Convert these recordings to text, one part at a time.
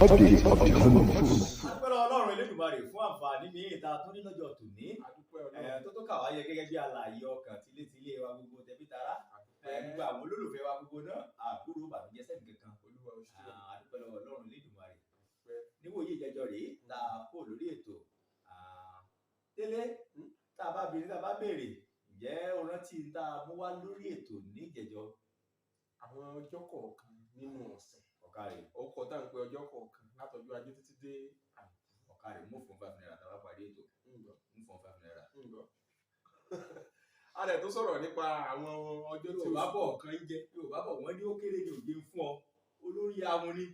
Update of the moment. Agbára Ọlọ́run Elédùmarè fún àǹfààní ní ìta tó ní lọ́jọ́ tòní Adúpẹ́ Ọlọ́run. tó tó kà wáyé gẹ́gẹ́ bí alààyè ọkàn tilétilé wa gbogbo, tẹbí tará, gbogbo àwọn olólùfẹ́ wa gbogbo náà, àbúrò bàbíjẹ́ sẹ́ni kankan. Olúwa, o ṣé. Adúpẹ́ lọ́wọ́ Ọlọ́run Elédùmarè. Níwòye ìjẹjọ rèé tá a kó lórí ètò. Délé, tá a bá béèrè, tá a bá béèrè, ǹjẹ́ o rántí tá a mú wá lórí ètò ní ìjẹjọ? Àwọn ọjọ́ kọ̀ọ̀kan nínú ọ̀sẹ̀. Ọ̀kàrẹ̀. Ọkọ̀ tá à ń pe ọjọ́ kọ̀ọ̀kan látọjọ́ Ajé títí dé Àìkú. Ọ̀kàrẹ̀, mú fún ₦5 tá a bá parí ètò. Ń gbọ́. Mú fún ₦5. Ń gbọ́. A dẹ̀ tó sọ̀rọ̀ nípa àwọn ọjọ́ tí Yorùbá oṣù bọ̀. kọ̀ọ̀kan ń jẹ́. Yorùbá bọ̀, wọ́n ní ó kéré ní òye ń fún ọ, olórí ahun ni,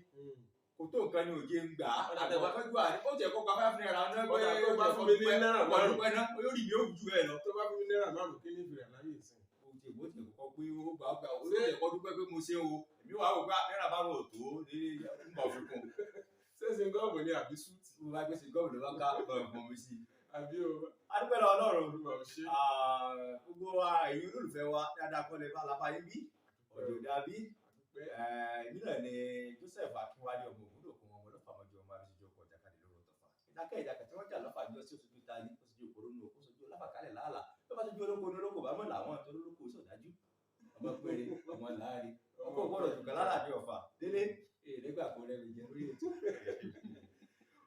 kò tó nǹkan ní òye ń gbà á. Ọ̀dà. Àtẹ̀wá kánjú àrí ó jẹ́ kó gba ₦5 náà pé Ọ̀dà, tó bá fún mi ní náírà 5. Dúpẹ́ náà, olórí mi ò ju ẹ lọ. Tó bá fún mi náírà 5, kí ní ìfìrà láyé ìsìn? Mo ti bó ti kọ́kọ́ pé ó gbà, ó gbà, ó lè kọ́ dúpẹ́ pé mo ṣe o. Èmi wàá wò pé náírà 5 ò tó ní ń bọ̀ fi kún. Ṣé singọ́ọ̀mù ni àbí súùtì? Mo bá gbé sí gómìnà bá ká gbọ̀ngbọ̀n mi sí i. Àbí o? A dúpẹ́ lọ́wọ́ Ọlọ́run. Olúwa, o ṣé. Gbogbo wa, ẹ̀yin olólùfẹ́ wa dáadáa, kọ́ lè bá lápá yín bí ọ̀dọ̀ dàbí. Adúpẹ́. Èmi náà ni Joseph Akínwálé, ọmọ Ògúndòkun, ọmọ ọlọ́fà mọ́jọ, ọmọ abisijọ́ ọkọ̀ jàkadì lóru tọ̀fà ìdákẹ́ ìdákẹ́ tí wọ́n jà lọ́fà jọ sí oṣù ta ní oṣù òkòrò ní òkú sojú ọlọ́fà kálẹ̀ làálàá tó bá sojú olóko ní olóko bá mọ̀ làwọn tó lólóko sọ̀dájú ọmọ péré ọmọ láàrin ọkọ̀ gbọ́dọ̀ jùkọ́ lálàbí ọ̀fà. Délé èrègbà kò rẹ̀ mi jẹ lórí ètò.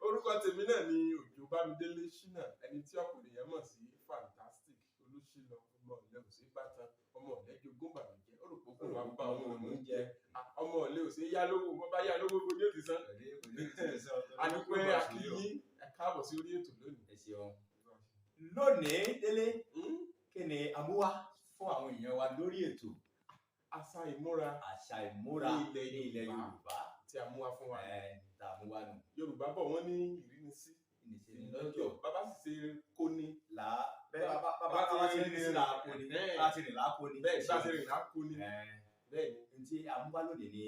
Orúkọ tèmi náà ni Òjó Bámidélé Ṣínà, ẹni tí ọ̀pọ̀ ènìyàn mọ̀ sí Fantastic Olúṣìlọ, ọmọ ọ̀lẹ́ òsè bàtàn, ọmọ ọ̀lẹ́ jogún bàbàjẹ́, ó rò pé kó wàá bá ọmọ òun jẹ. Ọmọ ọ̀lẹ́ òsè yá lówó, wọ́n bá yá lówó bó ní òtí san. Adúpẹ́, akínyín, ẹ káàbọ̀ sí orí ètò lónìí. Ẹ ṣeun. Lónìí, Délé, kí ni àmúwá fún àwọn èèyàn wa lórí ètò? Àṣà ìmúra. Àṣà ìmúra ní ilẹ̀ ní ilẹ̀ Yorùbá. Yorùbá. Tí a mú wá fún wa. Ẹ tá a mú wá nù. Yorùbá bọ̀, wọ́n ní ìrínisí ìníṣẹ́ ní lọ́jọ́. Bàbá sì ṣe kó ní. Là á bẹ́ẹ̀ bàbá bàbá bá ti rìn sí làákò ni, bá ti rìn làákò ni. Bẹ́ẹ̀ bá ṣe rìn láko ní. Ẹ Bẹ́ẹ̀ ni. N tí àmúwá lónìí ni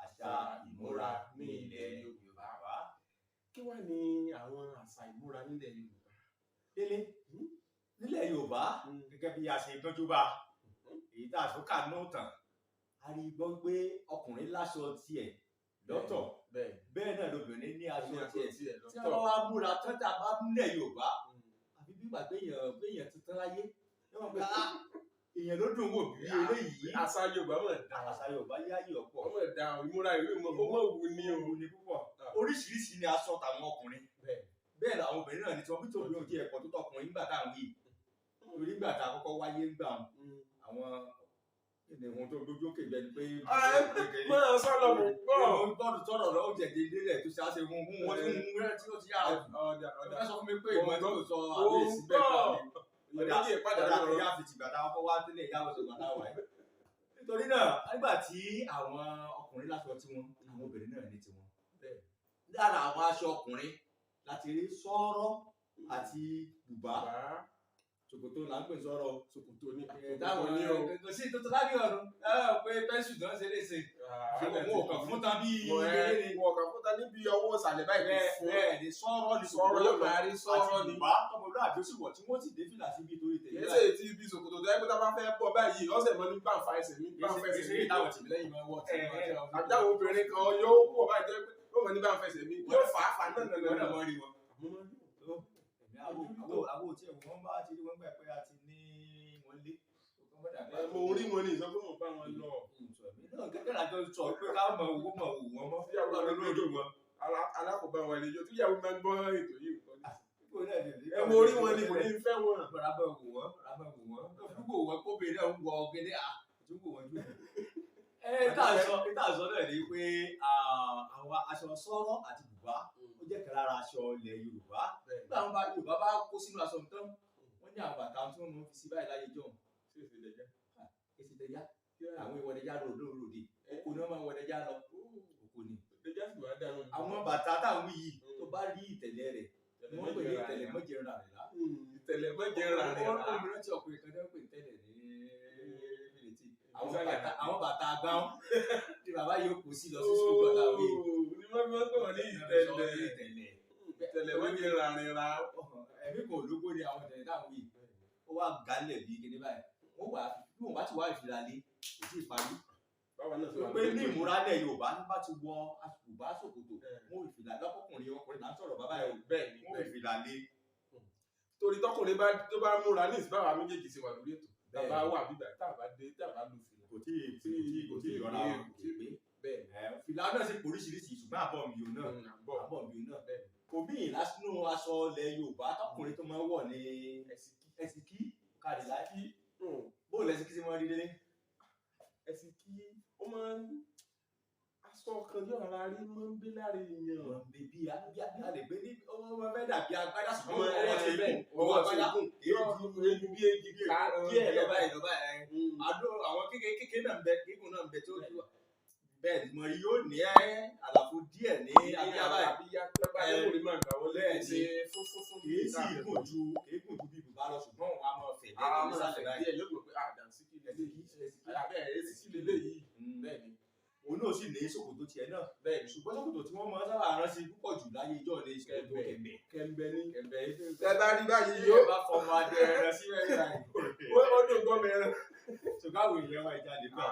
àṣà ìmúra ní ilẹ̀ Yorùbá. Kí wá ní àwọn àṣà ìmúra nílẹ̀ Yorùbá? Délé, nílẹ̀ Yorùbá, gẹ́gẹ́ bí a ṣe gbọ́njú bá èyí tá a tún kà náà tàn, a rí i gbọ́ pé ọkùnrin láṣọ tiẹ̀ lọ́tọ̀, bẹ́ẹ̀ náà lobìnrin ní aṣọ ní aṣọ tiẹ̀ tiẹ̀ tí lọ́tọ̀. wọ́n wá múra tán tá a bá múlẹ̀ Yorùbá, àfi bí ìgbà péyàn tuntun láyé ní wọ́n pé, "Ah, èèyàn ló dùn wò bí eléyìí." Àṣà Yorùbá mọ̀ dá. Àṣà Yorùbá yáyì ọ̀pọ̀. Ọmọ dá ìmúra ìlú mọ̀, ó mọ̀ wù ní o. Òun ni púpọ̀. Oríṣiríṣi ni aṣọ tàwọn ọkùnrin, bẹ́ẹ̀ làwọn obìnrin náà ní tí wọ́n bí tòun yóò jẹ́ ẹ̀kọ́ tó tọkùnrin nígbà tá à ń wí, torí nígbà tá a kọ́kọ́ wáyé ńgbà àwọn kíni ohun tó gbójú òkè bẹ́ẹ̀ ni pé Máa sọ lọ, mò ń gbọ́. Gbọ́dọ̀ tọrọ lọ, ó jẹ̀dẹ̀ délẹ̀ tó ṣe àṣẹ hun hun wọ́n ti hun rẹ̀ tí ó ti yára jù. Ọ̀dà ọ̀dà. Ó fẹ́ sọ fún mi pé ìmọ̀ tí kò sọ àbí èsì bẹ́ẹ̀ gbà mí. Ọ̀dà méjì padà ọ̀dà lọ́rọ̀. Ìyá fi tìgbà táwọn kọ́ wá délẹ̀, ìyá lọ sọ̀gbà táwọn wáyé. Nítorí náà, nígbà tí àwọn ọkùnrin láṣọ tiwọn, àwọn obìnrin náà ní tiwọn. Lára àwọn aṣọ ọkùnrin láti rí sọ́ọ́rọ́ àti bùbá. Ṣòkòtò là ń pè sọ́rọ̀. Ṣòkòtò ní. Táwọn ní o. Kò sí tuntun lábẹ́ ọ̀run pé pẹ́ńsù tó ń ṣe léṣe, wọn ò kàn fún tán bí eré ni. Wọ́n kàn fún ta níbi ọwọ́ ìsàlẹ̀ báyìí, kò Bẹ́ẹ̀ fún. Bẹ́ẹ̀ ni, sọ́ọ́rọ́ ni. Sọ̀rọ̀ yóò máa rí sọ̀rọ̀ àti ni. bùbá tọmọlúwàbí ó sì wọ̀, tí wọ́n sì dé fìlà síbi torí tèmi. Kìí ṣe ti ibi ṣòkòtò tó yẹ pé tá a bá fẹ́ bọ́ báyìí, ọ̀sẹ̀ mọ́ ní bá ń fa ẹsẹ̀ mi, bá ń fa ẹsẹ̀ mi. Táwọn tìmí lẹ́yìn máa wọ̀ tí wọ́n ti Àbí àwọn obìnrin kan yóò wọ̀ báyìí tó yẹ pé yóò mọ̀ ní bá ń fẹsẹ̀ mi, yóò fà á fà náà wọ́n náà náà náà. mọ́ rí wọn. Èmi àwo tí wọ́n bá ti rí wọn gbà pé a ti ní wọn lé. Mo rí wọn ní ìsọ pé mo bá wọn lọ. Náà gẹ́gẹ́ lájọ sọ pé ká mọ owó mọ òwò wọn mọ́. Tíyàwó Lọ́dún mi lórí wọn. Alákòóbá wọn lè yọ tíyàwó máa ń gbọ́ ètò yìí nǹkan ní. Ipò náà lè rí. Ẹ mo rí wọn ni, kò ní fẹ́ wọn. Rábọ̀ wò wọ́n, rábọ̀ wò wọ́n. Fúgbò wọn kóbìnrin náà ń wọ ọgẹ́dẹ́ à túbò wọn jù. Ẹ tá a sọ náà ni pé àwọn aṣọ sọ́rọ́ àti bùbá, ó jẹ́ kan lára aṣọ ilẹ̀ Yorùbá. Nígbà wọn bá Yorùbá bá kó sínú aṣọ tán, wọ́n ní àwọn bàtà tí wọ́n máa ń fi sí báyìí láyé jọ̀hún. Èsì tẹ̀yà, àwọn ìwọ̀dẹ̀já rò lóòròdì, oko ni wọ́n máa ń wọ̀dẹ̀já lọ, oko ni. Àwọn bàtà táwọn wí yìí, tó bá rí ìtẹ̀lẹ̀ rẹ̀, wọ́n pè ní ìtẹ̀lẹ̀ mọ́jẹ̀ rà rẹ̀ lá. Ìtẹ̀lẹ̀ mọ́jẹ̀ rà rẹ̀ Wọ́n rà. mìíràn tí ọkùnrin kan náà pè ní tẹ́lẹ̀ ní mílítì. Àwọn bàtà agbáwọn tí bàbá yóò kó sí lọ sí sukùl bàtà wí. Ní wọ́n fi wọ́n pè wọ́n ní ìtẹ̀lẹ̀. Ìtẹ̀lẹ̀. Ìtẹ̀lẹ̀ mọ́jẹ̀ rà rẹ̀ rà. Ẹ̀mí kò lógbó ni àwọn ìtẹ̀lẹ̀ táwọn wí. Ó wá gálẹ̀ bí kíní báyìí. Wọ́n wà bí wọ́n bá ti wá ìfìlà lé, kò tí ì parí. Báwa náà ṣe wà Pé lórí ní ètò. Ìmúra ilẹ̀ Yorùbá bá ti wọ bùbá ṣòkòtò, wọn ò fìlà lọ́kùnrin, ọkùnrin là ń sọ̀rọ̀ bàbá yẹn o. Bẹ́ẹ̀ ni. Wọn ò Bẹ́ẹ̀ ni. fìlà lé. Torí tọkùnrin bá tó bá múra ní ìsìn, báwa méjèèjì ṣe wà lórí ètò, tá a bá Bẹ́ẹ̀. wà bíbà, tá a bá dé, tá a bá lu fìlà, Kò tí ì yọra wọn, kò tí ì pé. Bẹ́ẹ̀ ni. Ẹ, fìlà náà sì poríṣiríṣi, ṣùgbọ́n àbọ̀ mi ò náà Àbọ̀. àbọ̀ mi ò náà. Bẹ́ẹ̀ ni. Kò bí ìlàsínú aṣọ ilẹ̀ Yorùbá tọkùnrin tó máa ń wọ̀ ní Ẹ̀sìkí. Ẹ̀sìkí káàdì láì. Ẹ̀sìkí. Bóòlù ẹ̀sìkí tí wọ́n rí délé? Ẹ̀sìkí, ó máa ń aṣọ kan yóò rárá rí mọ́ ń gbé lára èèyàn. Wọ́n bẹ bí a bí a lè gbé ní ọmọ fẹ́ dàbí agbádá, ṣùgbọ́n Ọmọ ọwọ́ ti bẹ́ẹ̀, gùn, ọwọ́ ọwọ́ ti agbádá gùn. èyí Èjì bí èjì ká díẹ̀ lọ́ba lọ́ba yìí lọ́ba yìí. Àdó àwọn kékeré kékeré náà ń bẹ, gígùn náà ń bẹ tó bẹ́ẹ̀ ni mo rí, yóò ní àlàfo díẹ̀ ní abíyá báyìí. Abíyá lọ́ba yóò rí máa gbà wọlé. Bẹ́ẹ̀ Kì í ṣe fúnfún fún. Kìí sì gùn ju, kìí gùn ju bí bùbá lọ, ṣùgbọ́n òun á máa fẹ̀ Ara lẹ́nu máa nísàlẹ̀ fẹ̀ báyìí. díẹ̀, yóò gbọ́ pé àdànsíkí lélẹ́yìí, àbẹ́ ẹ̀sìkí lélẹ́yìí. Bẹ́ẹ̀ ni. Òun náà sì ní ṣòkòtò tiẹ̀ náà, Bẹ́ẹ̀ ni. ṣùgbọ́n ṣòkòtò tí wọ́n máa ń sábà rán sí púpọ̀ jù láyé ijọ́ ní ṣòkòtò kẹ̀mbẹ̀. Kẹ̀mbẹ̀ ní. Kẹ̀mbẹ̀. Ẹ bá rí báyìí yóò yóò bá fọmọ adé ẹran sí ẹran yìí. Ó dùn gbọ́ mi ẹran. Ṣùgbọ́n àwọn èèyàn wa ìjáde gbà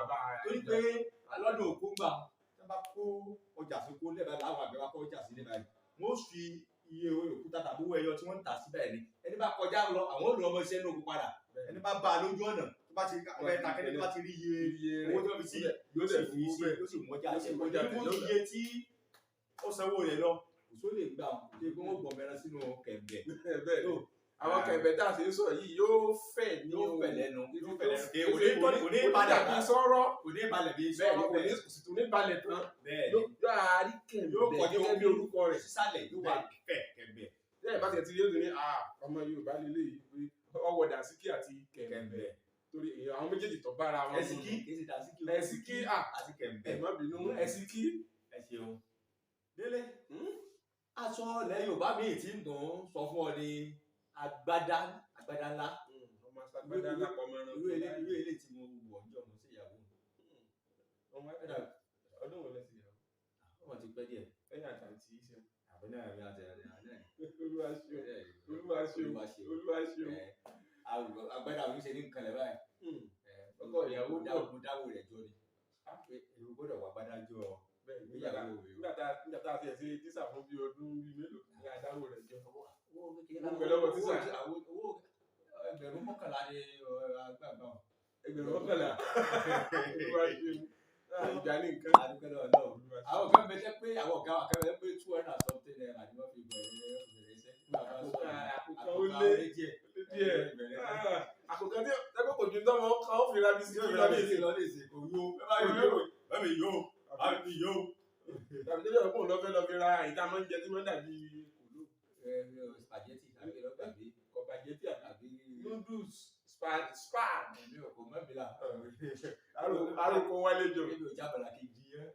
torí pé lọ́dún òkú gbà tí wọ́n bá kó ọjà sí kó lẹ́bàá láwọn àgbẹ̀ wa kó ọjà sí lẹ́bàá yìí, wọ́n fi iye òkúta tàbí owó ẹyọ tí wọ́n ń tà síbẹ̀ ni. Ẹni bá kọjá lọ, àwọn ò lọ ọmọ iṣẹ́ ní oko padà. Ẹni bá bá a lójú ọ̀nà tó bá ti ọmọ ẹ̀ta kẹ́ni tó bá ti rí iye owó tí wọ́n fi sí yóò yóò sì dẹ̀ fi fowó sí bẹ́ẹ̀. yóò sì mú ọjà Yóò sì jẹ mú ọjà kò ní tẹ̀. mú iye tí ó sanwó rẹ̀ lọ, kò só lè gbà tó pé wọ́n gbọ̀n mẹ́ran sínú kẹ̀mbẹ̀. Bẹ́ẹ̀ ni. Àwọn kẹ̀mbẹ̀ tá a ṣe ń sọ yìí yóò fẹ̀ ní Yóò o. fẹ̀ lẹ́nu, yóò fẹ̀ lẹ́nu. Kò Kò ní kò ní balẹ̀ dàbí sọ́rọ́. Kò ní balẹ̀ bí Bẹ́ẹ̀ ni, sọ́rọ́. kò ní kò sì tún ní balẹ̀ tán. Bẹ́ẹ̀ ni. Yóò á rí Yóò kẹ̀mbẹ̀ kọjú gẹ́gẹ́ bí orúkọ rẹ̀. Sísàlẹ̀ yóò wà fẹ̀ kẹ̀mbẹ̀. Bẹ́ẹ̀ bá tiẹ̀ ti rí ètò ní ọmọ Yorùbá lélẹ́yìí pé ọwọ́ dànsíkí àti kẹ̀mbẹ̀, Kẹ̀mbẹ̀. torí èèyàn àwọn méjèèjì tó bára wọn mu. Ẹ̀sìkí kì í ṣe dànsíkí o. Ẹ̀sìkí àti ẹ kẹ̀mbẹ̀. má bínú, ẹ̀sìkí. Ẹ ṣeun. Délé, aṣọ ilẹ̀ Yorùbá míì tí ń dùn ún sọ fún ọ ní agbádá, agbádá ńlá. Ọmọ aṣágbádá lápò ọmọ ẹran. Irú ilé tí mo wọ̀ ọjọ́ mo sí ìyàwó mi. Ọmọ ẹ̀dá ọdún wo lẹ sí ìyàwó? Wọ́n ti pẹ́ díẹ̀. Lẹ́yìn àtàntí ṣeun. Àbí náà mi àti ẹ̀rẹ̀ àná. Olúwa ṣeun, Olúwa ṣeun. Olúwa ṣeun. Olúwa ṣeun. Ẹ, agbádá òun ṣe ní nǹkan lẹ̀ báyìí. Ẹ, Ọkọ ìyàwó mo pọ̀. dáwó, mo dáwó rẹ̀ jọ ni. Pé èrò gbọ́dọ̀ wà gbádá jọ Bẹ́ẹ̀ ni. ìgbéyàwó mi o. Nígbà tá a ti ẹ̀ ṣe tíṣà fún bí ọdún bíi mélòó ní adáwó rẹ̀ jọ. Owó kékeré Owó pẹ̀lú ọwọ́ tíṣà. Owó 11,000 ni agbágbá wọn. 11,000. Olúwa ṣeun. Ìjà ní nǹkan. Adúpẹ́ lọ́wọ́ náà. Olúwa ṣeun. Àwọn kan bẹ jẹ́ pé àwọn ọ̀gá wa kan bẹ pé 200 and something naira ni wọ́n fi bẹ̀rẹ̀ iṣẹ́. Nígbà bá sọ̀rọ̀, Àkókò ó lé lé díẹ̀. díẹ̀. Bẹ̀rẹ̀ iṣẹ́. Àkókò tí ẹgbẹ́ kò ju tọ́mọ kan ó fi ra bisikì Yóò lọ lọ ní ní ìsìn. ìsìn lọ ní ìsìn kò yó. Ẹ bá yó, ẹ mi yó, ẹ mi yó. Tàbí tó yẹ kó lọ fẹ́ lọ fi ra ìta máa ń jẹ tí máa ń dàbí kòló. Ẹ spaghetti àbí lọ gbàgbé Kọ̀bàjẹ́ tí àbí àbí noodles spag. Èmi ò kò mọ́ mi là. Arúgbó wálé jọ. Èmi ò jábàlá kí n jiyàn.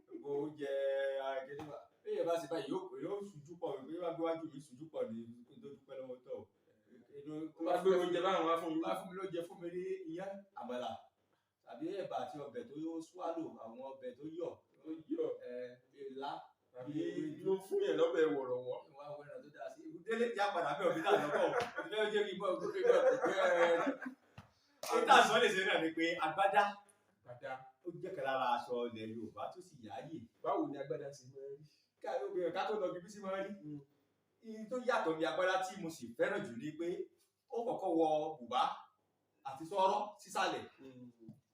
Gbogbo oúnjẹ akẹ́kọ̀ọ́. Bí èèyàn bá ṣe báyìí yóò ṣojú pọ̀, bí wọ́n bá gbé wájú mi ṣojú pọ̀ ní kí n tó dúpẹ́ lọ́wọ́ tọ̀. Tó bá gbé oúnjẹ báwọn wá fún mi. Bá fún mi lóúnjẹ, fún mi ní iyán, àmàlà tàbí ẹ̀bà àti ọbẹ̀ tó swallow, àwọn ọbẹ̀ tó yọ̀, Ó yọ̀. ẹ ilá. Tàbí ló fún yẹn lọ́bẹ̀ wọ̀rọ̀wọ́. Ìwà àwọn ẹran tó dáa sí. Délé ti àpàdà bẹ́ẹ̀ òbí náà lọ́kọ̀ òbí fẹ́ jẹ́ kí n bọ́ ọgbọ́n kí n bọ́ ọgbọ́n. Níta sọ lè ṣe náà ni pé agbádá Gbàdá. ó jẹ́ kan lára aṣọ ilẹ̀ Yorùbá tó sì yááyè. Báwo ni agbádá ṣe máa ń rí? Ká obìnrin ká tó lọ bí bísí máa rí. Ihun tó yàtọ̀ ní agbádá tí mo sì fẹ́ràn jù ni pé ó kọ́kọ́ wọ bùbá àti sọ́rọ́ sísàlẹ̀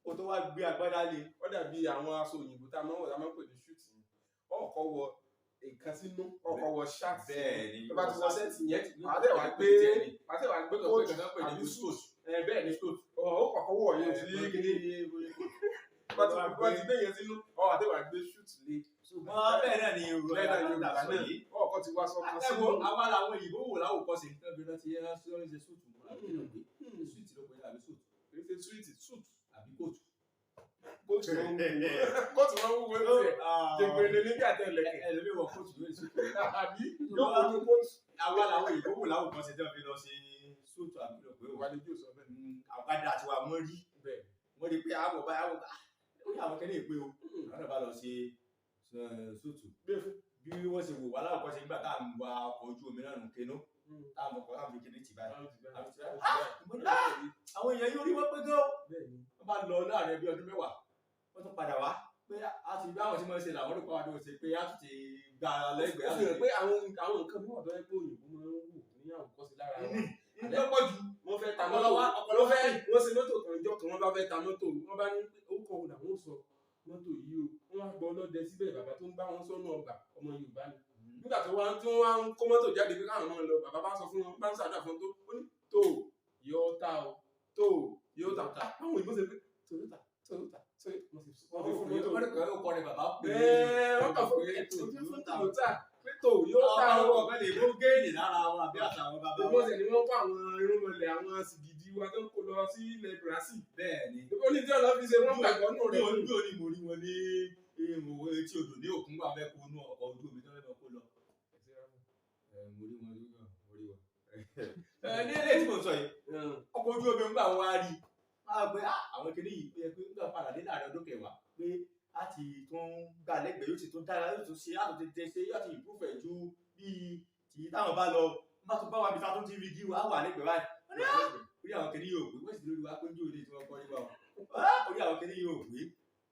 kó tó wá gbé agbádá lé. Ó dàbí àwọn aṣọ òyìnbó tá a máa ń wọ̀, tá a máa ń pè ní suit yẹn. Ọkọ̀ wọ nǹkan sínú, ọkọ̀ wọ shirt sínú. Bẹ́ẹ̀ ni. Tó bá ti wọ ṣẹ́ẹ̀tì yẹn, màá tẹ̀ wá gbé kóòtù àbí suit. Ẹ bẹ́ẹ̀ ni, ó kọ̀kọ́ wọ̀ yẹn sí kíní. Bá ti gbé yẹn sínú, ọ̀ àti wá gbé suit lé. Ṣùgbọ́n bẹ́ẹ̀ náà ni Bẹ́ẹ̀ náà Yorùbá Yorùbá náà yìí. Ọkọ̀ ti wá sọ́kàn Ẹ sínú. wo àwa làwọn òyìnbó wò láwòkọ́ṣe náà bí wọ́n ti yẹn ṣe ṣe suit mú àbí kí ló pé suit ló pé àbí suit Kì í ṣe suit, suit. àbí kóòtù. Kóòtù wọn wúwo. Kóòtù wọn wúwo ní tiẹ̀. Jẹgbẹ́lẹ́ níbi àtẹlẹkẹ̀. Ẹlòmíì wọ kóòtù lórí suit. Àbí yóò wọnú kóòtù. Àwa làwọn òyìnbó wò láwòkọ́ṣe tí wọ́n fi lọ ṣe suit àbí kí ló pé o. Wà ní jù sọ bẹ́ẹ̀. Àgbàdà àti wa wọ́n rí Bẹ́ẹ̀. wọ́n rí pé àwọ̀ báyìí àwọ̀ ó ní àwọn kẹ́lẹ́ ìpè o, àwọn náà bá lọ ṣe suit Bẹ́ẹ̀ fún. bí wọ́n ṣe wò wá láwòkọ́ṣe nígbà tá à ń wa ọkọ̀ ojú omi náà nù kéno tá à ń bọ̀kọ̀ tá à ń fi kíní tì báyìí. Àwọn èèyàn yóò rí wọ́n pé gan. Wọ́n bá lọ láàrin ẹbí ọdún 10, wọ́n Wọ́n tún padà wá pé a ti bí àwọn tí wọ́n ṣe làwọn olùkọ́ wa ní oṣù pé a tún ti gbà lẹ́gbẹ̀ẹ́. Ó fi hàn pé àwọn nǹkan mìíràn tó yẹ pé òyìnbó máa ń wò ní àwòkọ́ṣe lára wa. Ní lọ́pọ̀ jù. Wọ́n fẹ́ ta Ọpọlọ mọ́tò, wa ọpọlọ wọ́n fẹ́ fẹ́. wọ́n ṣe mọ́tò kan ìjọ kan, wọ́n bá fẹ́ ta mọ́tò, wọ́n bá ní orúkọ wo làwọn ò sọ mọ́tò yìí o. Wọ́n wá gbọ́ ọlọ́dẹ síbẹ̀, bàbá tó ń bá wọn sọ́nù ọgbà, ọmọ Yorùbá ni. Nígbà tó wá tí wọ́n wá ń kó mọ́tò jáde pé káwọn máa lọ, bàbá bá sọ fún wọn, bá ń ṣàdúrà fún wọn tó ó ní tó yóò ta o, tó yóò ta. Àwọn òyìnbó ṣe pé Toyota, Toyota, Toyota, wọ́n fi fún mọ́tò. Wọ́n ní kàn ó kọrin bàbá pè é. Bẹ́ẹ̀ wọ́n kàn fún Toyota. Toyota pé tó yóò ta o. Àwọn ọ̀gá lè mú géènì lára wọn àbí àtàwọn bàbá Wọ́n wọn. sì ní wọ́n kó àwọn irúnmọlẹ̀, àwọn sìgìdì wa tó ń kó lọ sí ilẹ̀ Brazil. Bẹ́ẹ̀ ni. Ó ní tí ọ̀nà fi ṣe wọ́n gbàgbọ́ nù Ní rẹ̀. ojú òní mo rí wọn ní ihò etí odò ní òkun wà fẹ́ kó inú ọkọ̀ ojú omi tó fẹ́ lọ kó lọ. Mo rí wọn, mo rí wọn. Ní ilé tí mo sọ yìí, ọkọ̀ ojú omi ń gbà wọn á rí i. Wọ́n á gbé àwọn kìnìún yìí pé pé nígbà padà dé láàrin ọdún kẹwàá pé a ti tún gbà lẹ́gbẹ̀ẹ́, yóò ti tún dára, yóò tún ṣe àtúntò tètè ṣe, yóò ti improve ẹ̀ ju bíi tì í táwọn bá lọ. Wọ́n bá tún bá wa bí ta tún ti rí gí wa wà lẹ́gbẹ̀ẹ́ báyìí. Wọ́n ní orí àwọn kìnìún yóò pé wọ́n sì lórí wa pé ń jó ilé tí wọ́n kọ́ nípa wọn. Orí àwọn kìnìún yóò pé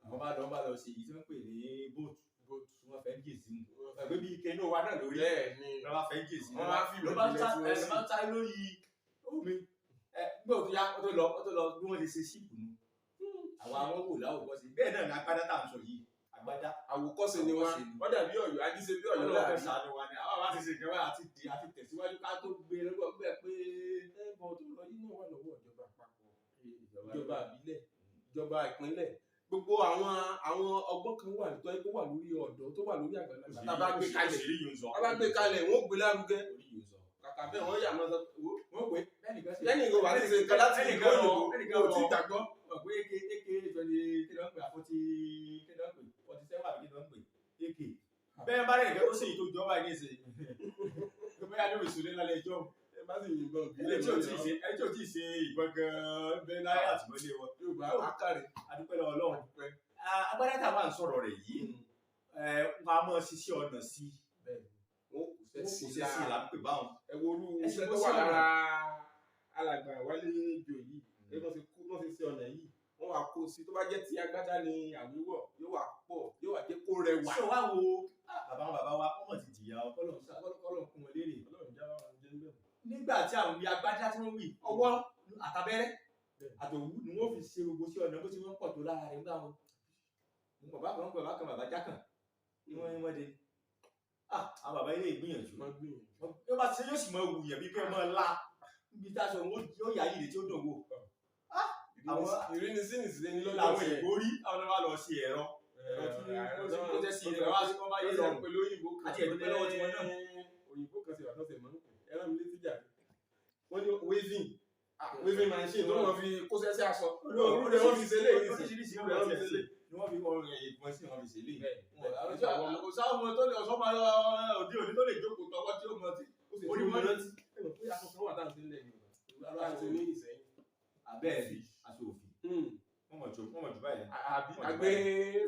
àwọn bá lọ ṣe èyí tí wọ́n pè ní bóòtù tí wọ́n fẹ́ ń jè sí mu. Ẹgbẹ́ bíi ike inú wa náà lórí Bẹ́ẹ̀ ni. lọ́ bá fẹ́ ń jè sí Wọ́n wá fi ló bá ń ìmọ̀ ìjìnlẹ̀ tí wọ́n ló bá ń sáré lórí omi. Nígbà tó yá ó tó lọ bí wọ́n ṣe ṣe ṣíìpù nu. Àwọn wò láwùkọ́ sí. Bẹ́ẹ̀ náà ni agbádá tá à ń sọ yìí. Agbádá. Àwòkọ́ṣe ni wọn. Àwòkọ́ṣe ni. Wọ́n dàbí Ọ̀yọ́, ajíṣe bí Ọ̀yọ́ Ọlọ́run láàrin. ṣàánú wa ni. Àwọn àwa ti ṣe nǹkan báyìí àti di àti tẹ̀síwájú ká tó gbé lọ́gbọ̀n gbẹ pé. Ẹ̀bọ̀ tó lọ yìí náà wà lọ́wọ́ ìjọba àpapọ̀, ìjọba àbílẹ̀, ìjọba ìpínlẹ̀. Gbogbo àwọn ọgbọ́n kan wà tó yẹ kó wà lórí ọ̀dọ́ tó wà lórí àgbàlagbà. Tá a bá gbé kalẹ̀, tá a bá gbé kalẹ̀, wọ́n ó gbé lárugẹ. Kàkà bẹ́ẹ̀ wọ́n yà máa sọ wò. Wọ́n pè bẹ́ẹ̀ni kan ṣe. Lẹ́yìn ìgbà wà ní ṣe nǹkan láti ìlú òyìnbó, Ẹnìkan kò tí ì gbàgbọ́. Wọ́n pé AK AK twenty kí ló ń pè forty kí ló ń pè 47 àbí kí ló ń pè AK. Bẹ́ẹ̀ bá rẹ̀ nìkan tó ṣe èyí tó jọba ẹ̀ ní ìsìn. Bóyá lórí ìṣòro lálẹ́ ẹjọ́. Ẹ bá sì yìnbọn Ẹni ìbílẹ̀ tí ò tí ì ṣe ẹni tí ò tí ì ṣe ìbọn gan-an bẹ́ẹ̀ láyé àtìmọ́lé wọn. Yorùbá ákàrẹ̀. Adúpẹ́ lọ́wọ́ Ọlọ́run. Agbádá tá a máa ń sọ̀rọ̀ rẹ̀ yìí, wọn a máa ṣiṣẹ́ ọ̀nà sí i. Bẹ́ẹ̀ ni, wọ́n kò Wọ́n fẹ́ kò sí ṣe sí i là ń pè báwọn. ẹ wo orú Ẹ sì iṣẹ́ kó tó wà sí ọ̀nà. lára alàgbà Wálé Jò yìí, ẹ bọ́n ṣe kó bọ́n ṣe ṣe ọ̀nà yìí, wọ́n wá kó sí, tó bá jẹ́ ti agbádá ni àwíwọ̀ yóò wá pọ̀, yóò wá jẹ́ kó rẹwà. Ṣé o wá wo bàbá wọn bàbá wa wọ́n mọ̀ ti jìyà ọ kọ́lọ̀ kọ́lọ̀ kún wọn lérè. Ọlọ́run já wọn jẹ́ ń bẹ̀rù. Nígbà tí àwọn ibi agbádá tí wọ́n wì ọwọ́ àtàbẹ́rẹ́ àtòwú ni wọ́n fi ṣe gbogbo sí ọ̀nà bó ti wọ́n pọ̀ tó lára rẹ̀ nígbà wọn. Bàbá kan bàbá kan bàbá jákàn ni wọ́n ní wọ́n de. Àwọn bàbá ilé ìgbìyànjú. Wọ́n gbìyànjú. Bí wọ́n bá ṣe yóò sì mọ wù yẹn bí kí wọ́n máa la níbi tá a sọ wọn yóò yá yìí tí ó dùn wò. Ìrínisí nìsín ní lọ́jọ́ Làwọn èèbó rí àwọn náà wá lọ sí ẹ̀rọ. Ẹ̀rọ tí ó tẹ́ sí ẹ̀rọ wá sí wọ́n bá yé rọrùn. Pẹ̀lú òyìnbó kan Àti ẹ̀dúpẹ́ lọ́wọ́ tiwọn náà. Òyìnbó kan sì wà tọ́sẹ̀ mọ́ ẹ̀rọ mi létí jà. Wọ́n ní weaving, weaving machine tó wọ́n fi kó sẹ́sẹ́ aṣọ. Olú rẹ̀ wọ́n fi ṣe léyìí sí. Oríṣiríṣi ọ̀rọ̀ àti ẹ̀sìn ni wọ́n fi ọrùn ẹ̀yìn kan sí wọ́n fi ṣe léyìí. Bẹ́ẹ̀. Kò sáwọn tó lè ọ̀sán máa lọ òde òní tó lè jókòó tọwọ́ tí ó mọ ti. Ó sì Orí tún wọn rántí. Ẹ mọ̀ pé aṣọ kan wà tá à ń ṣe nílẹ̀ Yorùbá. Tá à ń ṣe ní Ìsẹ́yìn. Abẹ́ẹ̀ ni aṣọ òfì. Wọ́n mọ̀ jù báyìí. Àbí àgbé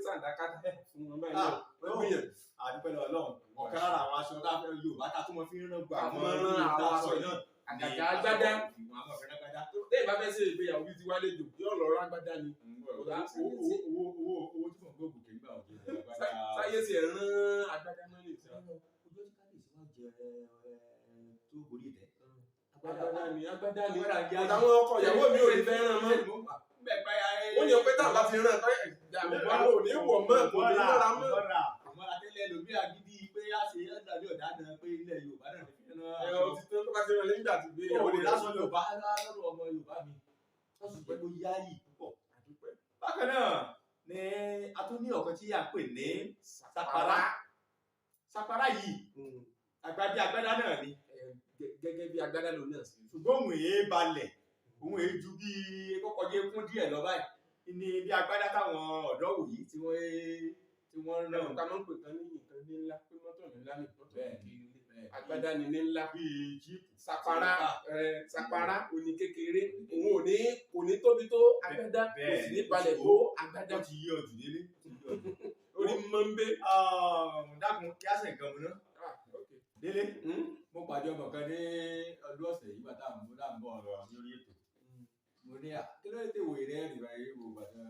sàǹdákátà fún wọn báyìí náà. Wọ́n gbìyànjú. Àdúpẹ́ lọ́wọ́ Ọlọ́run. Ọ̀kan lára àwọn aṣọ tá a fẹ́ Yorùbá tá a tún mọ fi ń rán gbọ́ àwọn Àwọn rán àwọn aṣọ náà. Àgàgà agbádá. Wọ́n á mọ̀ fi rán agbádá. Lẹ́yìn bá fẹ́ ṣe ìgbéyàwó bíi ti Wálé Jò, yóò lọ rán agbádá ni. Owó owó owó owó tí mò ń gbóògùn kì í gbà òjò agbádá. Sáyé sì ẹ̀ rán agbádá mọ́ ní ìsìn. Ojú tí kábíyèsí wá jẹ tó gorí ìtẹ́. Agbádá ni, agbádá ni. Agbádá jẹ́ àyè. Àtàwọn ọkọ ìyàwó mi ò ní fẹ́ rán mọ́. Wọ́n ní ọpẹ́ táwọn bá ti rán tán, àwọn ò ní wọ̀ mọ́, kò ní mọ́ra mọ́. Mọ́ra tẹ́lẹ̀ lómi àgídí pé a ṣe ẹ̀dá ní ọ̀dá náà pé ilẹ̀ Yorùbá náà ní fi rán Ẹ̀rọ ti tán tó bá ti rán lẹ́yìn ìgbà tí gbé ìyàwó lè lásán Yorùbá lọ́dọ̀ ọmọ Yorùbá mi. Wọ́n sì jẹ́ kó yáyì púpọ̀. Bákan náà ni a tún ní ọ̀kan tí a pè ní sapara. Sapara yìí àgbàdì agbádá náà ni. Gẹ́gẹ́ bí agbádá lòun náà sí. Ṣùgbọ́n òun èé balẹ̀, òun èé ju bí kọ́kọ́jé kún díẹ̀ lọ báyìí. Ní bí agbádá táwọn ọ̀dọ́ wòyí tí wọ́n ń Ẹ̀rọ rán. ká máa ń pè kan ní nǹkan ní ńlá pé mọ́tò ní ńlá ní mọ́tò Bẹ́ẹ̀ kékeré. Agbádá ni ní ńlá. Bíi jíìpù. Sapara sapara òní kékeré, òun ò ní kò ní tóbi tó agbádá, kò sì ní balẹ̀ tó agbádá. Ó ti yí ọjù délé. Orí mọ́ ń bẹ́. Dákun kí á sì nǹkan mu ná. Délé, mo pàdé ọmọ kan ní ọdún ọ̀sẹ̀ yìí bàtà mú náà ń bọ̀ ọ̀rọ̀ lórí ètò. Mo ní à kí ló dé wòye rẹ̀ rìn báyìí wò bàtà.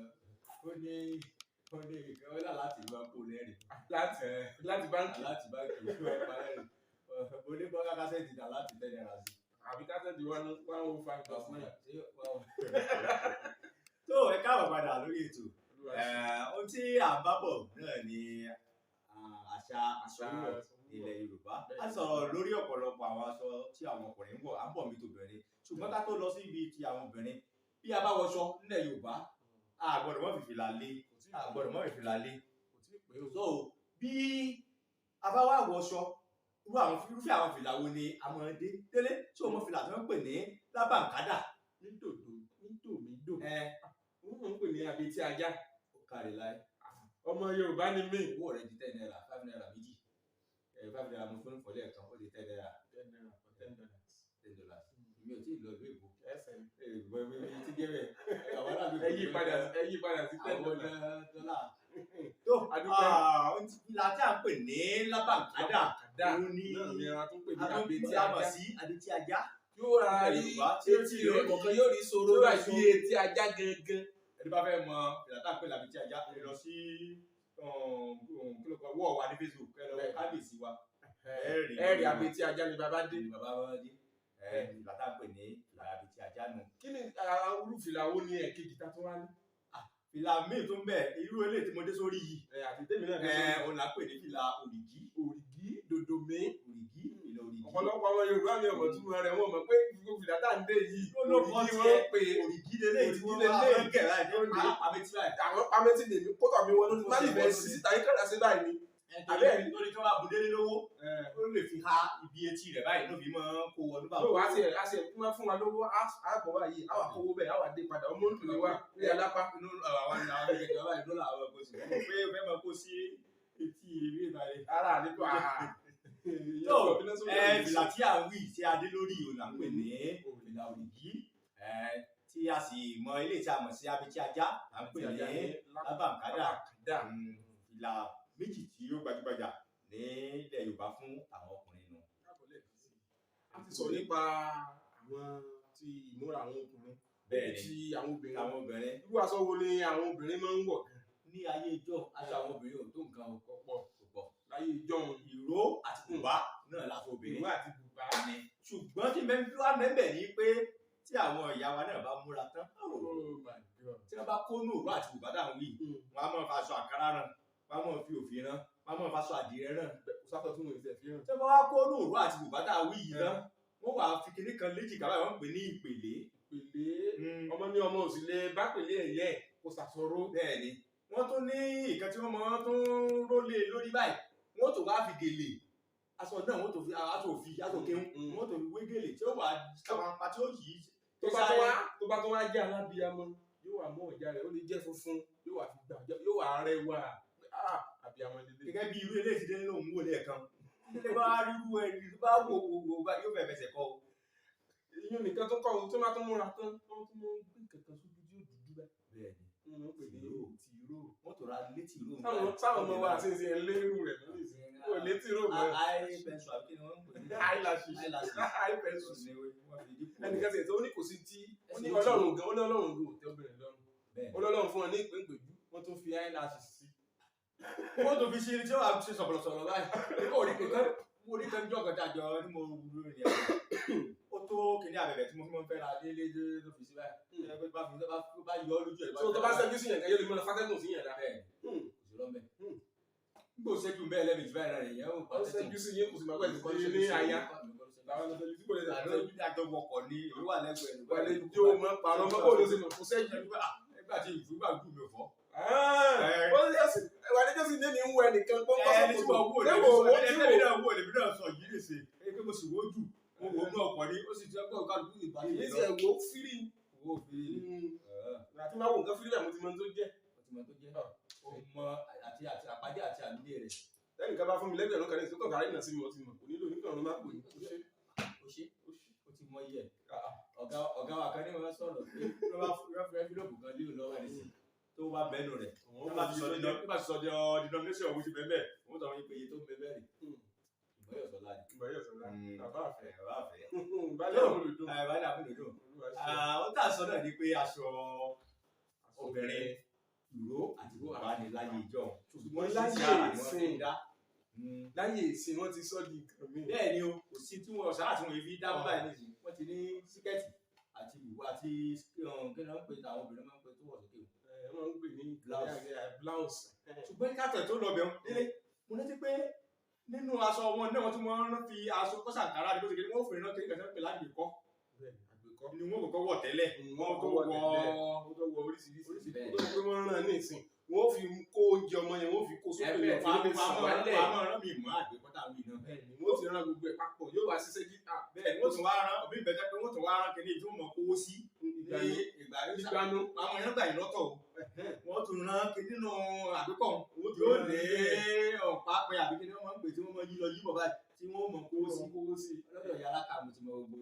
Ó ní Wọ́n ní ìkẹ́ wọ́n láti máa kó lẹ́rìn. Láti báńkì. Láti báńkì ló máa pa lẹ́rìn. Mo ní bọ́lá kásẹ̀tì dà láti ₦10 sí. Àbí kásẹ̀tì 105.9. Tó ẹ káàbọ̀ padà lórí ètò. Ohun tí à ń bá bọ̀ náà ni àṣà aṣọ wíwọ̀ ilẹ̀ Yorùbá. A sọ̀rọ̀ lórí ọ̀pọ̀lọpọ̀ àwọn aṣọ tí àwọn ọkùnrin ń wọ̀, à ń bọ̀ mí tóbìnrin. Ṣùgbọ́n ká tó lọ sí ibi ti àwọn obìnrin, bí a bá wọṣọ nílẹ̀ Yorùbá, a gbọ́dọ̀ má fi fìlà lé, a gbọ́dọ̀ má fi fìlà lé. So bí a bá wá wọṣọ, irúfẹ́ àwọn fìlà wo ni a máa ń dé? Délé, ṣé o mọ fìlà tí wọ́n ń pè ní lábàǹkádà? Nídòdò, nídòmídò. Wọ́n ń pè ní abetí ajá. Ó kárí láé. Ọmọ Yorùbá ni mí. Owó rẹ̀ di ₦10, ₦5 méjì. ₦5 mo fún ìfọ̀lẹ́ ẹ̀kan, ó di ₦10. ₦10 for $10. $10. Èmi ò tí ì lọ ìlú Èkó. Ẹsẹ̀ mi. Ti dé bẹ̀. Àwọn aláàbò Ẹ yí padà, ẹ yí padà sí ten àwọn dollars. dọ́là. Tó Adúpẹ́. fìlà tí à ń pè ní lábàǹkádà. Dá Òun ni náà ni a tún pè ní a tún abetí a mọ̀ ajá. sí abetí ajá. Yóò ra rí Yorùbá tí ó etí ti rẹ̀ rí kọ̀ọ̀kan yóò rí soro tí ó báyìí rí bí etí ajá gangan. Ẹni bá fẹ́ mọ fìlà tá à ń pè lábetí ajá, ẹ lọ sí kí ló kọ wọ́ọ̀ wa ní Facebook, ẹ lọ wo kábíyèsí wa. Ẹ rí abetí ajá ni bàbá dé. Ni bàbá wa dé. Fìlà tá à ń pè ní fìlà abetí ajá nù. Kí ni irú fìlà wo ni ẹ̀kejì tá tún wá ní? Fìlà míì tó ń bẹ, irú eléyìí tí mo dé sórí yìí. Àti tèmi náà dé sórí. Òun là ń pè ní fìlà òrìgí. Òrìgí, dòdòmé. Òrìgí, fìlà òrìgí. Ọ̀pọ̀lọpọ̀ àwọn Yorùbá mi ọ̀mọ̀ túmọ̀ rẹ̀, wọ́n mọ̀ pé gbogbo fìlà tá à ń dé yìí, Ló ló kọ́ òrìgí tiẹ̀. wọ́n ń pè é. Òrìgí leléyìí tí wọ́n Òrìgí máa leléyìí. ń gẹ̀ láì ní Ó ní. abetí báyìí. Àwọn pamẹ́tì lèmi kótó mi wọnú má lè fẹ́ sí síta yín kàdà sí báyìí ni. Torí tí wọ́n bá bu délé lówó, ó lè fi ha ibi etí rẹ̀ báyìí ló fi máa ń kó wọnú bàbá. Yóò wá sí ẹ̀ á sí ẹ̀ kí wọ́n fún wa lówó, á bọ̀ báyìí, á wà kówó bẹ́ẹ̀, á wà dé padà, ọmọ òǹtò ni wá ní alápá. Inú àwọn àwọn ìjọba báyìí ló làwọn kò sí. Mo pé fẹ́ máa kó sí etí ìwé ìbàlẹ̀. Ara àdínkù àhà. Tó fìlà tí à ń wí tí a dé lórí òun là ń pè ní fìlà òrìgí, tí a sì mọ ilé tí a mọ̀ sí abetí ajá là ń pè ní lábàǹkádà. Fìlà méjì tí ó gbajúgbajà nílẹ̀ Yorùbá fún àwọn ọkùnrin nù. A ti sọ nípa àwọn ti ìmúra àwọn ọkùnrin, Bẹ́ẹ̀ni. ti àwọn obìnrin. Àwọn obìnrin. Irú aṣọ wo ni àwọn obìnrin máa ń wọ̀ gan? Ní ayé ijó, aṣọ àwọn obìnrin ò tó nǹkan o. Ọ̀pọ̀ Púpọ̀. láyé ijó òun. Ìró àti bùbá náà láṣọ obìnrin. Ìró àti bùbá. Ni. Ṣùgbọ́n tí mẹ́rin wá mẹ́bẹ̀ ni pé tí àwọn ìyá wa náà bá múra tán, Oh my God. tí wọ́n bá kó nù ìró àti bùbá dà ń wí, wọ́n á máa fa aṣọ àkàrà rán, wọ́n á máa fi òfì rán, wọ́n á máa fa aṣọ àdìrẹ rán. Sátọ̀ tún wọ́n ti fi hàn. Tí wọ́n bá wá kó nù ìró àti bùbá dà ń wí yìí tán, wọ́n wàá fi kinní kan léjìká báyìí, wọ́n ń pè ní ìpèlé. Ìpèlé. Ọmọ ní ọmọ òsì lè bá pèlé ẹ̀yẹ kó ṣàṣọró. Bẹ́ẹ̀ni, wọ́n tún ní nǹkan tí wọ́n máa tún rólé lórí báyìí, wọ́n tó wá fi gèlè. Aṣọ náà wọ́n tó fi aṣọ òfì, aṣọ kéwún, wọ́n tó fi wé gèlè tí ó wà sápá tí ó yí. Tó bá tó wá jẹ́ alábíamọ, yóò wà mú ọ̀já rẹ̀, ó lè jẹ́ funfun, yóò wà fi gbà, yóò wà rẹwà. Àbíamọ lélẹ̀. Gẹ́gẹ́ bí irú eléyìí ti dé lóhùn wò lẹ́ẹ̀kan. Ilé bá rírú ẹni tó bá wò wò wò bá yóò fẹ́ fẹsẹ̀ kọ́ o. Ìyún nìkan tó kọ́ ohun tó máa tún múra tán, wọ́n tún máa ń gbé nǹkan kan sójú tí yóò dúdú báyìí. Bẹ́ẹ̀ni. Wọ́n pè ní tìró. Wọ́n tó ra létí ìró. Sáwọn ọmọ wa àti ìsìn lérú rẹ̀ lórí ìsìn. Kò létí ìró mọ́. Eye pencil àbí kí ni wọ́n ń pè ní? Eyelashes. Eyelashes. Eye pencil. Ni wọ́n fi dípò. Ẹnìkan tiẹ̀ tó ní kò sí tí ó ní Ọlọ́run gan, ó ní Ọlọ́run gan ò tẹ́ obìnrin lọ́rùn. Bẹ́ẹ̀ni. Ó lọ́lọ́run fún ọ ní ìpéǹpéjú, wọ́n tún fi eyelashes sí. Wọ́n tó fi ṣe tí ó wà ṣe sọ̀rọ̀sọ̀rọ̀ báyìí. Mo rí kankan, mo rí kan jọ́ kan tí a jọ ní mo wúlò ní ẹ̀. Ó tó kíní abẹ̀bẹ̀ tí mo fi máa ń fẹ́ ra délé ló fi sí báyìí. Ẹ pé bá fi bá yọ ọ́ lójú ẹ̀. Tó bá ṣẹ́jú sí yẹn kan yóò lè mọ fátẹ́gùn sí yẹn dáa. Bẹ́ẹ̀ni, kò sí lọ́mẹ̀. Nígbà òṣèjú bẹ́ẹ̀ lẹ́mìí báyìí rẹ̀ yẹn ó Ó ṣẹ́jú sí yín kò sì máa pẹ́ sí ní àyà. Làwọn ọ̀sẹ̀ tí kò lè dà Àlọ́ àjọ wọkọ̀ ni èmi wà lẹ́gbẹ̀ẹ́ rẹ̀. Wàlẹ̀ jó mọ́ pàrọ̀ mọ́ kó ló ṣe mọ̀ kó ṣẹ́jú. Nígbà tí ìfúgbà gùn mi ò fọ́. Ó ṣe sí wàlẹ̀ jó sì ní ní ń wọ ẹnìkan kó ń kọ́ Ẹni tí mo wò lè Ṣé sọ wò ó ẹni tí tí wò náà wò lèmi náà sọ yìí lè ṣe é pé mo sì wò jù mo wò ó ní ọkọ̀ ni ó sì ti ọgbọ́n kálukú ìbá Èmi sì ẹ̀ wò ó fírì. Owó fi Àti máa wo nǹkan fírì bẹ́ẹ̀ mo ti mọ ohun tó jẹ́. Ó ti mọ tó jẹ́. Ó mọ àti àti àpàdé àti àmìlẹ̀ rẹ̀. Lẹ́yìn kan bá fún mi lẹ́gbẹ̀rún kan ní ìsókàn kárí náà sí mi, mo ti mọ̀. Kò nílò oníkan ọ̀run má pò ní. Ó ṣe ó ti mọ iye ẹ̀. Ọ̀gá wa kan ní wọ́n sọ̀rọ̀ pé ló bá fún ẹ́fílọ́pù kan lílo lọ́wọ́ ẹ̀ nísìnyí tó bá bẹ́nu rẹ̀. Tó bá ti sọ denomination òun ti bẹ́ẹ̀ bẹ́ẹ̀ òun sọ wọ́n pé iye tó ń bẹ bẹ́ẹ̀ rè. Ìmọ̀yọ̀sọ́lá ni. Ìmọ̀yọ̀sọ́lá. Bàbá àfẹ́. Bàbá àfẹ́. Balẹ̀ àmúlùdùn. Balẹ̀ àmúlùdùn. Ó tà sọ náà ni pé aṣọ obìnrin Ìró àti bùbá ni láyé ìjọ. Ṣùgbọ́n láyé ìsìn, láyé ìsìn wọ́n ti sọ di nǹkan míì. Bẹ́ẹ̀ ni o, kò sí tí wọ́n ọ̀sán àti wọn fi dá bọ́ báyìí nísìnyí. Wọ́n ti ní síkẹ́ẹ̀tì àti ìwọ àti kí ni wọ́n ń pè àwọn obìnrin máa ń pè tó wọ̀ sókè o. Ẹ wọ́n ń pè ní Blouse. Blouse. Ṣùgbọ́n kátẹ̀ tó lọ bẹ̀rù délé, mo rántí pé nínú aṣọ wọn náà wọ́n tún máa ń fi aṣọ kọ́sàkárà ní bó ṣe kéde, wọ́n fòrìnà kékeré kan pè lágbèkọ́. Bẹ́ẹ̀ni, àgbékọ́. Ni wọ́n kọ́kọ́ wọ̀ tẹ́lẹ̀. Wọ́n tó tó wọ wọ wọ́n tó wọ oríṣiríṣi. Bẹ́ẹ̀. Ó tó pé wọ́n rán ní ìsìn, wọ́n fi kó oúnjẹ ọmọ yẹn, wọ́n fi kó sókè Ẹ̀bẹ̀ lọ fi lè sàn wálẹ̀. àmọ́ rán mi mọ́ àgbékọ́ táwọn yìí náà. Bẹ́ẹ̀ni, wọ́n ti rán gbogbo ẹ̀ papọ̀, yóò wá ṣiṣẹ́ kí Bẹ́ẹ̀ ni wọ́n tún wá rán òbí ìbẹ́jẹ́ pé wọ́n tún wá rán kíní tí wọ́n mọ̀ kówó sí ní ìgbà ìgbàanú. Àwọn èèyàn gbà yín lọ́tọ̀ o. Wọ́n tún rán kíní nínú àgbékọ́ yóò lé ọ̀pá pé àbí kíní wọ́n máa ń pè tí wọ́n máa yí lọ yí bọ̀ báyìí tí wọ́n mọ̀ kówó sí. Kówó sí. Lọ́dọ̀ ìyá aláka mo ti mọ gbogbo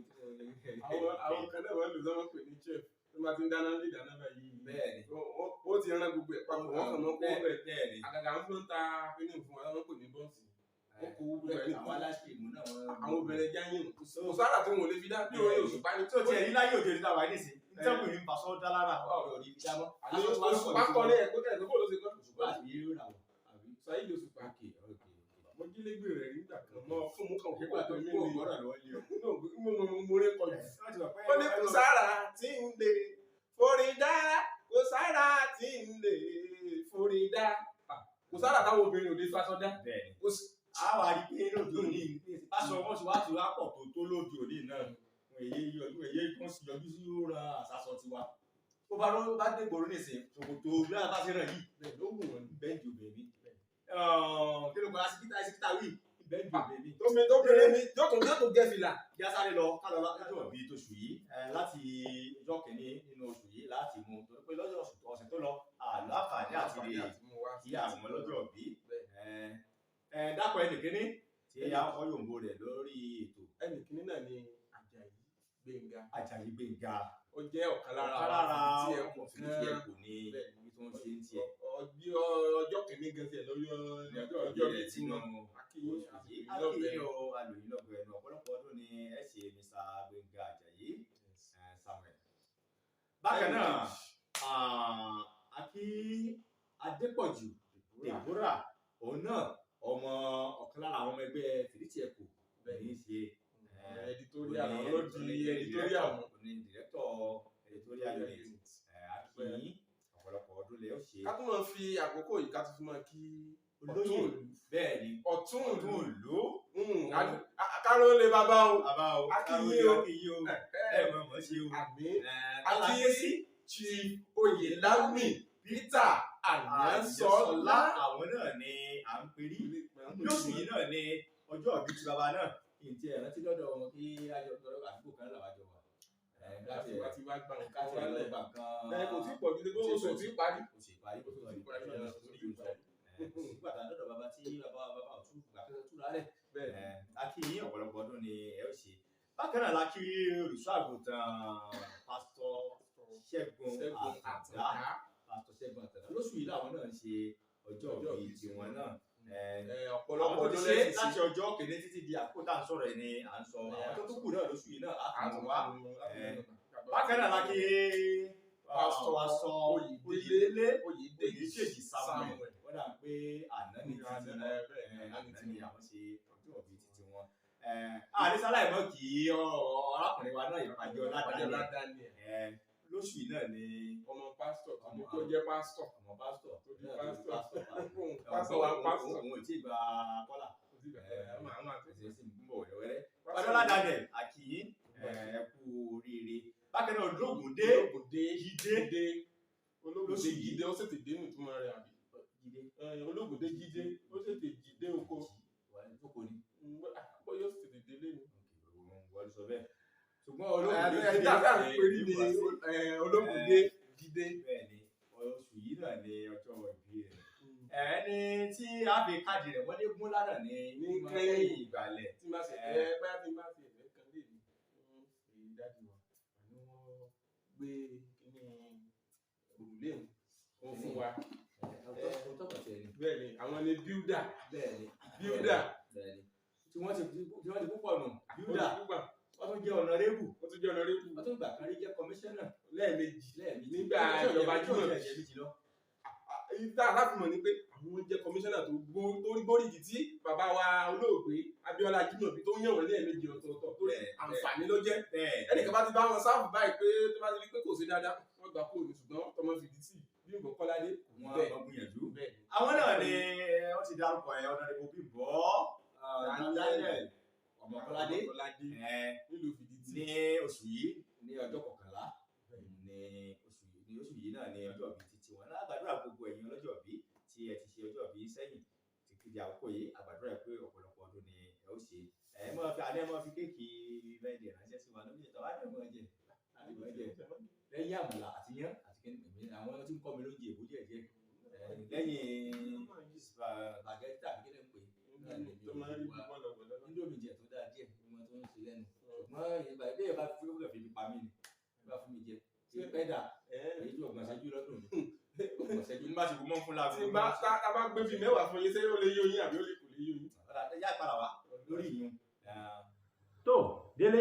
tí mo Àwọn kan náà wọ́n lò lọ́wọ́ pè ní chef tó máa ti ń dáná lé dáná báyìí. Bẹ́ẹ̀ ni. Ó ti rán gbogbo ẹ̀ papọ̀, wọ́n kàn mọ́ kó bẹ̀. Bẹ́ẹ̀ ni. Àgàgà ń fún ta kíní fún wa, wọ́n pè ní bọ́ǹsì. Wọ́n kó gbogbo ẹ̀ ní Àwọn aláṣẹ ìmú náà wọ́n. Àwọn obìnrin jáyìn kò sára tí wọn ò lè fi dá bí orin òṣùpá ni. Tó tiẹ̀ ní láyé òde níta wà nísìn, nítorí ní fasọ́ dá lára ọ̀rọ̀ rí fi dámọ́. Àní òṣùpá kọ́ ní ẹ̀kọ́ tẹ̀lé kó ló ṣe kọ́. Òṣùpá àti yéé rà wọ̀. Àbí? Saheed Òṣùpá. Okay, okay, okay. Mo jí légbè rẹ̀ nígbà kan mọ́ fún mú kàn Nígbà tó pé kú mi ni ọ̀gbọ́rọ̀ lọ́wọ́ lé o. mo rí kọjú. Wọ́n ti wà pé Ó ní kò sára tí ń lè forí dá, kò sára tí ń lè forí dá. Kò sára táwọn obìnrin ò lè faṣọ dá. Bẹ́ẹ̀ ni. Kò sí. A wà rí pé lóde òní, aṣọ wọn ti wá ti wá pọ̀ tó tó lóde òní náà. Èyí yọjú, èyí kan sì yọjú sí ó ran àṣàṣọ tiwa. Ó bá lọ bá dé gbòòrò nísìnyí, ṣòkòtò bí a bá ṣe ràn yìí, Bẹ́ẹ̀ ló wù wọ́n. bẹ́ẹ̀dì obìnrin. Kí ló kọ́ àṣìkítà wí? Bẹ́ẹ̀dì obìnrin. Tómi tóbìnrin mi yóò tún gẹ́ fìlà. Bí a sáré lọ ká lọ lọ́jọ́ bíi tóṣù yìí, láti ọjọ́ kìíní nínú oṣù yìí láti mú torí pé lọ́jọ́ ọ̀sẹ̀ tó lọ àlọ́ àǹfààní àti lè kí àwọn lọ́jọ́ bí. Dákọ̀ ẹnì kíní tí a kọ́ yòǹbo rẹ̀ lórí ètò. Ẹnì kíní náà ni Àjàyí Gbénga. Àjàyí Gbénga. Ó jẹ́ ọ̀kan lára Ọ̀kan lára tí ẹ kò tí ẹ kò ní ibi tí wọ́n ṣe ń tiẹ̀. Ọjọ́ kìíní gan tiẹ̀ lọ́yọ́ Ọjọ́ ọjọ́ rẹ̀ bíi sínú tiwọn. Akínyìn oṣù yìí. àti ìlọ́gbẹ̀ẹ́. Akínyìn o, alòyìn lọ́gbẹ̀ẹ́ ẹnu ọ̀pọ̀lọpọ̀ ọdún ni ẹ ṣe Mr. Gbénga Àjàyí Samuel. Bákan náà, Akí Adépọ̀jù Deborah, òun náà ọmọ ọ̀kan lára àwọn ọmọ ẹgbẹ́ Fìdítì Ẹ̀kọ́ ní í ṣe. Editorial, àwọn ló di editorial mú. Òní director editorial unit. Akínyìn ọ̀pọ̀lọpọ̀ ọdún lẹ ó ṣe. Ká tún máa fi àkókò yìí ká tún fi máa kí Olóyè bẹ́ẹ̀ ni ọ̀tún ọ̀tún ìlú. Káró lè bàbá o. Bàbá o, Akínyìn o. Akínyìn o. Ẹ mọ̀ mọ̀ ṣe o. Àmín. Akínyìn Akínyìn Chief Oyèlámì Peter Àyànsọ́lá. Àwọn náà ni à ń perí. Lóṣù yìí náà ni ọjọ́ ìbí ti bàbá náà. Kí n tiẹ̀ rántí lọ́dọ̀ wọn kí ayọ̀ lọ́dọ̀ àdúgbò kan làwọn àjọ wà. Láti wá ti wá gbà nǹkan Káti ẹ̀ wálẹ̀. lọ́gbà kan. Ẹ kò tí pọ̀ ju pé oṣù tí parí. Oṣù ìparí, oṣù Oṣù ìparí, ìparí, oṣù ìparí. Kò sí gbàtà lọ́dọ̀ bàbá tí bàbá bàbá ọ̀tún gbà tó túra rẹ̀. Bẹ́ẹ̀. A kí yín ọ̀pọ̀lọpọ̀ ọdún ni ẹ ó ṣe. Bákan náà la kí olùṣọ́ àgùntàn Pásítọ̀ Ṣẹ́gun Ṣẹ́gun Àtàndá. Àtàndá. Pásítọ̀ Ṣẹ́gun Àtàndá. Lóṣù yìí làwọn náà ń ṣe ọjọ́ Ọjọ́ ìbí ìbí tiwọn náà. Ọ̀pọ̀lọpọ̀ Àwọn tó ọdún ti ṣe lẹ́sìn láti ọjọ́ kìíní títí di àkókò tá à ń sọ̀rọ̀ ẹ̀ ni à ń sọ. Àwọn tó tún kù náà lóṣù yìí náà á tún wá. Bákan náà la kí Pásítọ̀ Pásítọ̀ Oyèdélé Oyèdèjì Samuel. Wọ́n dà pé àná ni títí wọn. Àná Àná ni àwọn ṣe ọjọ́ ìbí títí wọn. Àrísálà ìmọ̀ kì í arákùnrin wa náà ìpàdé Ọládàáni. Lóṣù yìí náà ni Ọmọ pásítọ̀ tó ní kó jẹ́ pásítọ̀. Ọmọ pásítọ̀ Tó di náà tó di pásítọ̀. pásítọ̀. Pásítọ̀ wa pásítọ̀. Òun ò tí ì gba kọ́là. Pásítọ̀. Ẹ̀sìn sì ń bọ̀ wẹ́rẹ́wẹ́rẹ́. Ọládàáni àkìyí ẹ kú oríire. Bákan náà Ológundé Ológundé Jídé. Jídé. Ológundé Lóṣù yìí. Jídé ó tètè dé nìtúmọ̀ rẹ̀ àbí? Jídé. Ológundé Jídé ó tètè jídé oko. Wà ní jókòó ni. Bóyá ó tètè délé ni. Wọ́n ló sọ bẹ́ẹ̀. Ṣùgbọ́n Ológundé Ẹni tá a ń pè ní ni Ológundé Jídé. Bẹ́ẹ̀ ni, oṣù yìí náà ni ọjọ́ ìbí rẹ̀. Ẹni tí a fi káàdì rẹ̀ wọlé gún lánàá ní Ní kẹ́yìn ìgbàlẹ̀. Tí má ṣe ẹ báyà tí má ṣe ẹ̀fẹ́ kan lè ní èyí dájú wa àní wọ́n gbé kíní òrùlé wọn fún wa. Bẹ́ẹ̀ ni, àwọn ni builder. Bẹ́ẹ̀ ni. Builder. Bẹ́ẹ̀ ni. Tí wọ́n ti púpọ̀ nù. Builder. Builder. Wọ́n tún jẹ́ honorable. Wọ́n tún jẹ́ honorable. Wọ́n tún gbà kan rí jẹ́ commissioner. Lẹ́ẹ̀mejì. Lẹ́ẹ̀mejì. Nígbà ìjọba Jimoh. Jimoh. Lẹ́ẹ̀mejì lọ. Ìta aláfimọ̀ ni pé àwọn jẹ́ kọmíṣánná tó gbó tó rí gbóríyìn tí bàbá wa olóògbé Abíọ́lá Ajímọ̀bí tó yàn wọ́n ní ẹ̀ẹ̀mejì ọ̀tọ̀ọ̀tọ̀, torí àǹfààní ló jẹ́. Ẹnìkan bá ti bá wọn sáàfù báyìí pé tó bá ti rí pé kò sí dáadáa, wọ́n gbà kúrò ní, ṣùgbọ́n tọmọ fìdí tì Bímbọ́ Kọ́ládé kò Wọ́n bẹ́ẹ̀. wọ́n gbìyànjú. Bẹ́ẹ̀ ni. Àwọn náà ni wọ́n ti dárúkọ ẹ̀, Honourable Bímbọ́ Daniel Ọmọkọ́ládé. Kọ́ládé nílùú Fìdítì. Ní oṣù yìí, ní ọjọ́ 11 ní oṣù yìí, ní oṣù yìí náà ní ọjọ́ ìbí títí wọn náà. Gbàdúrà gbogbo ẹ̀yin ọlọ́jọ́ ìbí tí ẹ ti ṣe ọjọ́ ìbí sẹ́yìn títí di àkókò yìí, àgbàdúrà pé ọ̀pọ̀lọpọ̀ ọdún ni ẹ ó ṣe. Ẹ mọ́ fi alẹ́ mọ́ fi kéèkì bẹ́ẹ̀dì ránṣẹ́ sí wa lórí ètò àdé mọ́ jẹ, àdé mọ́ jẹ lẹ́yìn àmàlà àti yán àti kẹ́ni èmi àwọn tí ń kọ́ mi lóúnjẹ èbó díẹ̀ díẹ̀ lẹ́yìn spaghetti tàbí kí ló ń pè é náà lèmi Tó máa ń rí ò wá. wọ́lọ̀wọ̀lọ́. Indomie jẹ tó dáa díẹ̀ ni wọ́n tó ń ṣe lẹ́nu, ṣùgbọ́n ìgbà ilé ẹ̀ bá fi ó fi pa mí ni bá fún mi jẹ ṣé pẹ́dà èyí tí 30 ṣẹ́jú lọ́dún mi, 30 ṣẹ́jú nígbà tí mo mọ́ fún láàbù. Tí bá tá a bá gbé bíi 10 fún yín, ṣé ó lè yó yín àbí ó lè kò lè yó yín? Ọ̀dà yá padà wá lórí ìyún. Tó délé,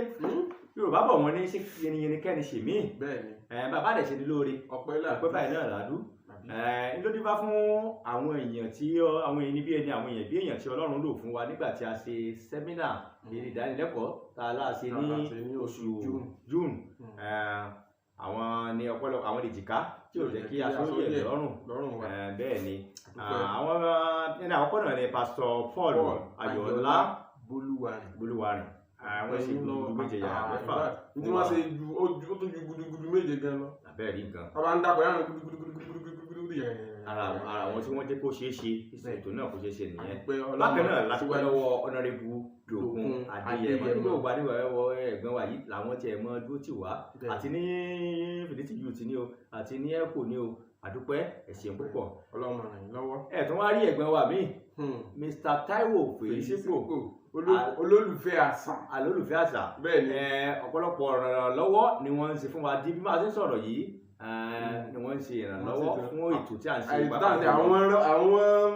Yorùbá bọ̀ wọ́n ní ṣé yẹniyẹni kẹ́ni ṣèmí. Bẹ́ẹ̀ni. Bàbá rẹ̀ ṣe ni lóore. Ọpẹ́ là. Ọpẹ́ báyìí náà làdú. Ló dífá fún àwọn èèyàn tí àwọn èèyàn bí ẹni, àwọn èèyàn bí èèyàn tí Ọlọ́run lò fún wa nígbà tí a ṣe sẹ́mínà ìdánilẹ́kọ̀ọ́ tá a láà ṣe ní oṣù June. Àwọn ní ọ̀pọ̀lọpọ̀ àwọn èjìká tí ò jẹ́ kí aṣọ yẹ̀ lọ́rùn lọ́rùn wa. Bẹ́ẹ̀ ni, àwọn ẹni àkọ́kọ́ náà ni Pásítọ̀ Paul Ayọ̀ọ́lá Bolúwarìn. Bolúwarìn. Àwọn ṣe gudugudu méje yàrá mẹ́fà. Tí wọ́n ṣe ju ó tún ju gudugudu méje gan lọ. Àbẹ́ẹ̀ rí nǹkan. Wọ́n bá ń dàpọ̀ yàrá gudugudugudugudugudu yẹn. Ara àwọn tí wọ́n jẹ́ kó ṣeé ṣe ètò náà kó ṣeé ṣe nìyẹn. Bákan náà láti pẹ́ lọ́wọ́ Honourable Dòkun Adéyẹmọ nígbà ògbà nígbà ẹwọ ẹ̀gbọ́n wa yìí làwọn tiẹ̀ mọ dúró tì wá, àti ní Fìdítì Youth ní o, àti ní ECO ní o. Àdúpẹ́, ẹ ṣeun púpọ̀. Ọlọ́run ràn yín lọ́wọ́. Ẹ tún wá rí ẹ̀gbọ́n wa míì, Mr Taiwo Fèyísípò, olólùfẹ́ àṣà. Olólùfẹ́ àṣà. Bẹ́ẹ̀ ni. Ọ̀pọ̀lọpọ̀ ìrànlọ́wọ́ ni wọ́n ń ṣe fún wa di bí máa ṣe ń sọ̀rọ̀ yìí, ni wọ́n ń ṣe ìrànlọ́wọ́ fún ètò tí à ń ṣe. Àwọn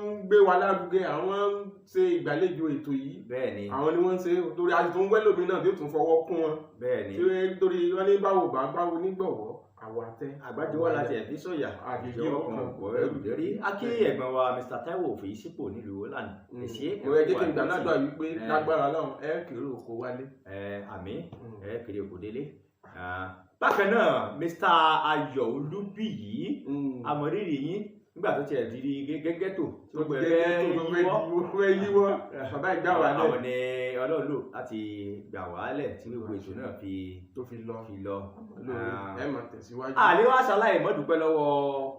ń gbé wa lárugẹ, àwọn ń ṣe ìgbàlejò ètò yìí. Bẹ́ẹ̀ ni. Àwọn ni wọ́n ń ṣe, torí a ti tún wẹ́lòmí náà tí ó tún fọwọ́ kún wọn. Bẹ́ẹ̀ ni. Torí wọ́n ní báwo bá báwo nígbọ̀wọ́ àwọn àtẹ. Àgbájọwọ́ láti ẹ̀bí sọ̀yà àjèjì ọkàn kò ẹrù lérí. A kí ẹ̀gbọ́n wa Mr Taiwo Fèyísípò nílùú Holland. Ẹ ṣé. Mo yẹ kí n gbà ládùúgbà wípé lágbára Ọlọ́run ẹ kéré oko wálé. Àmín, ẹ kéré oko délé. Bákan náà Mr Ayọ̀ Olúbíyì, àmọ̀rírì yín nígbà tó tiẹ̀ di gẹ́gẹ́ tó tí gbogbo ẹ̀ fẹ́ yíwọ́, bàbá ìgbà wà lẹ̀. Àwọn ni Ọlọ́run lò láti gbà wálẹ̀ tí gbogbo ètò náà fi tó fi lọ fi lọ. Ẹ máa tẹ̀síwájú. Àlè wa ṣaláì mọ́ dúpẹ́ lọ́wọ́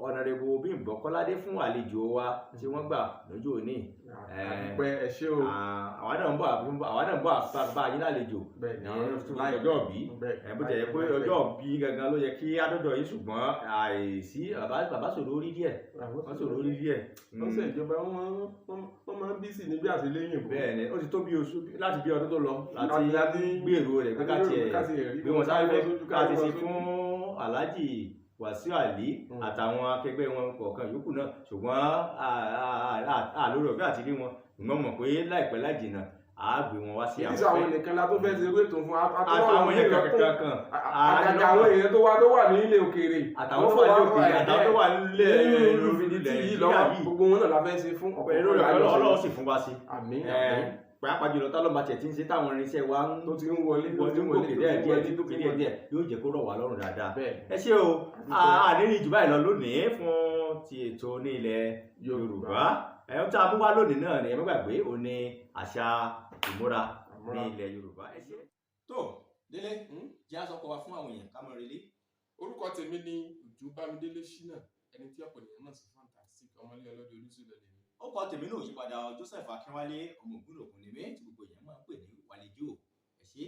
Honourable Bímbọ́ Kọ́ládé fún àlejò wa tí wọ́n gbà lọ́jọ́ òní. Àdúpẹ́, ẹ ṣé o. Àwa náà ń bọ̀, àwa náà ń bọ̀ bá yín lálejò ní ọjọ́ ìbí. Bó ti yẹ pé ọjọ́ ìbí gangan ló yẹ kí adọ́dọ̀ yín, ṣùgbọ́n àìsí bàbá sọ̀rọ̀ orí díẹ̀, wọ́n sọ̀rọ̀ orí díẹ̀. Wọ́n ṣe ìjọba, wọ́n máa ń bí sí níbi àtìlẹ́yìn. Bẹ́ẹ̀ ni, ó ti tó bí oṣù láti bí ọdún tó lọ láti gbèrò rẹ̀ pé ká tiẹ̀ bí wọ́n sáré ká ti ṣe fún Alhaji Wàsíù Àlí àtàwọn akẹgbẹ́ wọn kọ̀ọ̀kan yòókù náà, ṣùgbọ́n àlórí ọ̀fẹ́ àti rí wọn, ìgbọ́n mọ̀ pé láìpẹ́ láì jìnnà á gbé wọn wá sí àwọn fẹ́. Àwọn nìkan la tó fẹ́ ṣe ewé tó fún àtàwọn èèyàn kankan. Àgàgà àwọn èèyàn tó wá tó wà ní ilé òkèèrè. Àtàwọn tó wà ní òkèèrè, àtàwọn tó wà nílé ìlú Fìdítì yìí lọ́wọ́, gbogbo wọn náà la fẹ́ ṣe fún. Pẹ̀lú Ọlọ́run sì fún wa sí. Àmín. Pàápàá jùlọ tá ló máa tiẹ̀ tí ń ṣe táwọn irinṣẹ́ wa ń tó ti ń wọlé tó ti ń gòkè díẹ̀ díẹ̀ tí ń gòkè díẹ̀ díẹ̀ yóò jẹ́ kó rọ̀ wá lọ́rùn dáadáa. Ẹ ṣé o, àníní jù báyìí lọ lónìí fún ti ètò ní ilẹ̀ Yorùbá. Ẹ̀yọ́ tá a mú wá lónìí náà ni ẹ má gbàgbé o ní àṣà ìmúra ní ilẹ̀ Yorùbá. Ẹ ṣé. Tó délé jẹ́ àsọkọ wa fún àwọn èèyàn ká mọ̀ relé. Orúkọ tèmi ni Òjó Bámidélé Ṣínà, ẹni tí ọ̀pọ̀ ènìyàn mọ̀ sí Fantastic ọmọlé ọlọ́dẹ olùsílẹ̀ lèmi. Ó kọ tèmi náà yípadà, Joseph Akínwálé ọmọ Ògúnlòkun ni mí tí gbogbo èèyàn máa ń pè ní Wálé Jò. Ẹ ṣé.